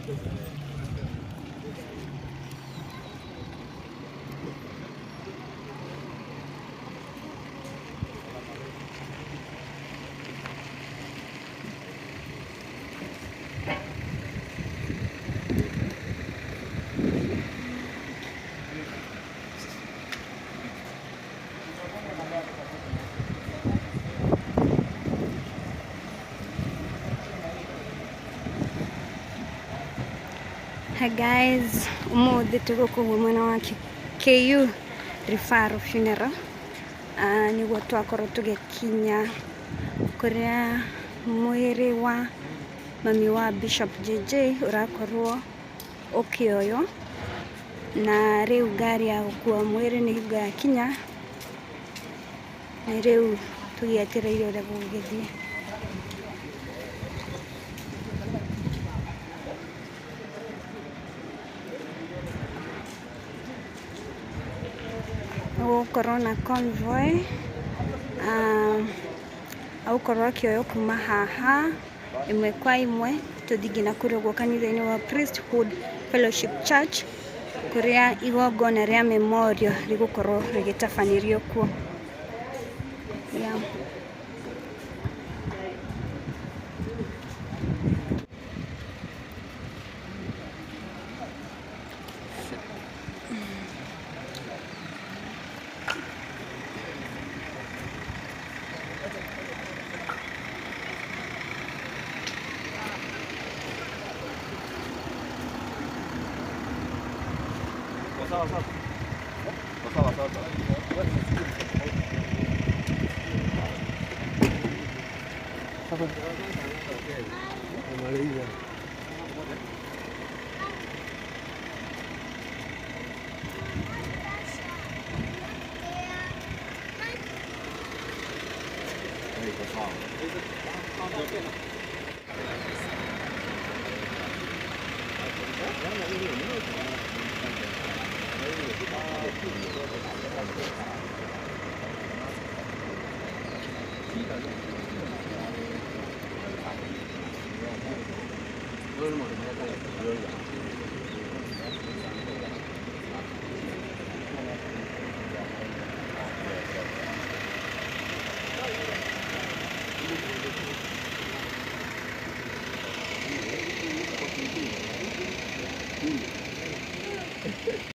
Hi guys, umuthi tũgũkũ mwena wa KU Referral Funeral. Nĩguo twakorwo tũgĩkinya kũrĩa mwĩrĩ wa mami wa Bishop JJ ũrakorwo ũkĩoywo, na rĩu ngari ya gũkua mwĩrĩ nĩ hingo yakinya, na rĩu tũgĩetereire ũrĩa gũgũgĩthiĩ. Gũgũkorwo na convoy, agũkorwo akĩoywo kuma haha ĩmwe kwa ĩmwe tũthiĩ nginya kũrĩa ũguo kanitha-inĩ wa Priesthood Fellowship Church kũrĩa igongona rĩa memorial rĩgũkorwo rĩgĩtabanĩrio kuo. Yeah.